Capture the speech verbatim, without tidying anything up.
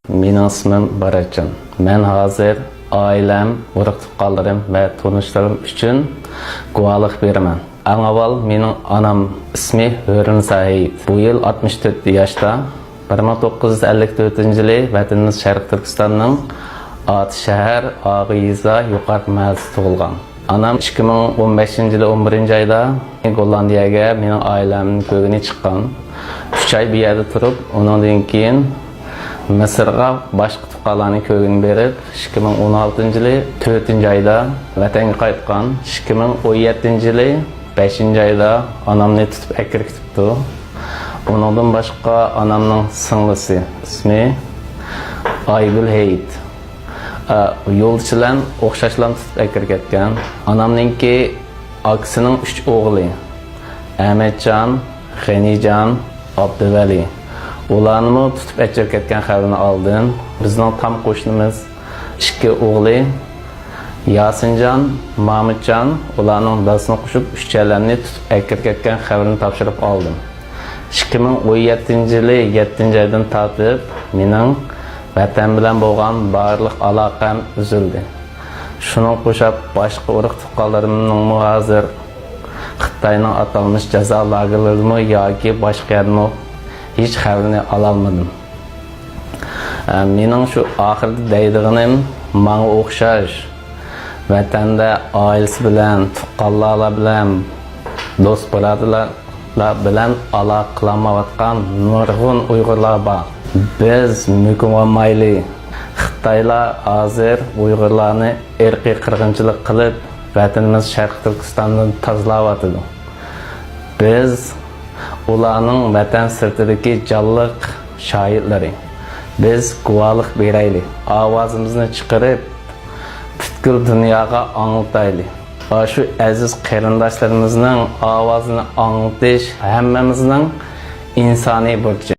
مېنىڭ ئىسمىم باراتجان. مەن ھازىر ئائىلەم، ئۇرۇق-تۇغقانلىرىم ۋە تونۇشلىرىم ئۈچۈن گۇۋاھلىق بېرىمەن. ئەڭ ئاۋۋال مېنىڭ ئانام ئىسمى ھۆرنىسا ھېيت. بۇ يىل ئاتمىش تۆت ياشتا. بىر مىڭ توققۇز يۈز ئەللىك تۆتىنچى يىلى ۋەتىنىمىز شەرقىي تۈركىستاننىڭ ئاتىشەھەر ئاغا يېزا يۇقارقى مەھەللىسىدە تۇغۇلغان. ئانام ئىككى مىڭ ئون بەشىنچى يىلى ئون بىرىنچى ئايدا گوللاندىيەگە مېنىڭ ئائىلەمنى كۆرگىلى چىققان. ئۈچ ئاي بۇ يەردە تۇرۇپ، ئۇنىڭدىن كېيىن مىسىرغا باشقا تۇغقانلارنى كۆرگىلى بېرىپ، ئىككى مىڭ ئون ئالتىنچى يىلى تۆتىنچى ئايدا ۋەتەنگە قايتقان. ئىككى مىڭ ئون يەتتىنچى يىلى بەشىنچى ئايدا ئانامنى تۇتۇپ ئەكىرىپ كېتىپتۇ. ئۇنىڭدىن باشقا ئانامنىڭ سىڭلىسى، ئىسمى ئايگۈل ھېيت. ئە، يولدىشى بىلەن ئوخشاشلا تۇتۇپ ئەكىرىپ كەتكەن. ئانامنىڭكى ئاكىسىنىڭ ئۈچ ئوغلى، ئەمەتجان، غېنىجان، ئابدۇۋەلى. ئۇلارنىمۇ تۇتۇپ ئەكىرىپ كەتكەن خەۋىرىنى ئالدىم. بىزنىڭ تام قوشنىمىز ئىككى ئوغلى، ياسىنجان، مامۇتجان، ئۇلارنىڭ دادىسىنى قوشۇپ ئۈچەيلەننى تۇتۇپ ئەكىرىپ كەتكەن خەۋىرىنى تاپشۇرۇپ ئالدىم. ئىككى مىڭ ئون يەتتىنچى يىلى يەتتىنچى ئايدىن تارتىپ مېنىڭ ۋەتەن بىلەن بولغان بارلىق ئالاقەم ئۈزۈلدى. شۇنىڭغا ئوخشاپ باشقا ئۇرۇق-تۇغقانلىرىمنىڭمۇ ھازىر خىتاينىڭ ئاتالمىش جازا لاگېرلىرىدىمۇ ياكى باشقا يەردىمۇ ھېچ خەۋىرىنى ئالالمىدىم. ئە، مېنىڭ شۇ ئاخىرىدا دەيدىغىنىم، ماڭا ئوخشاش ۋەتەندە ئائىلىسى بىلەن، تۇغقانلار بىلەن، دوست-بۇرادەرلەر بىلەن ئالاقە قىلالمايۋاتقان نۇرغۇن ئۇيغۇرلار بار. بىز مۆكۈنۈۋالمايلى. خىتايلار ھازىر ئۇيغۇرلارنى ئىرقىي قىرغىنچىلىق قىلىپ، ۋەتىنىمىز شەرقىي تۈركىستاندىن تازىلاۋاتىدۇ. بىز ئۇلارنىڭ ۋەتەن سىرتىدىكى جانلىق شاھىتلىرى. بىز گۇۋاھلىق بېرەيلى. ئاۋازىمىزنى چىقىرىپ، پۈتكۈل دۇنياغا ئاڭلىتايلى. ئاشۇ ئەزىز قېرىنداشلىرىمىزنىڭ ئاۋازىنى ئاڭلىتىش ھەممىمىزنىڭ ئىنسانىي بۇرچى.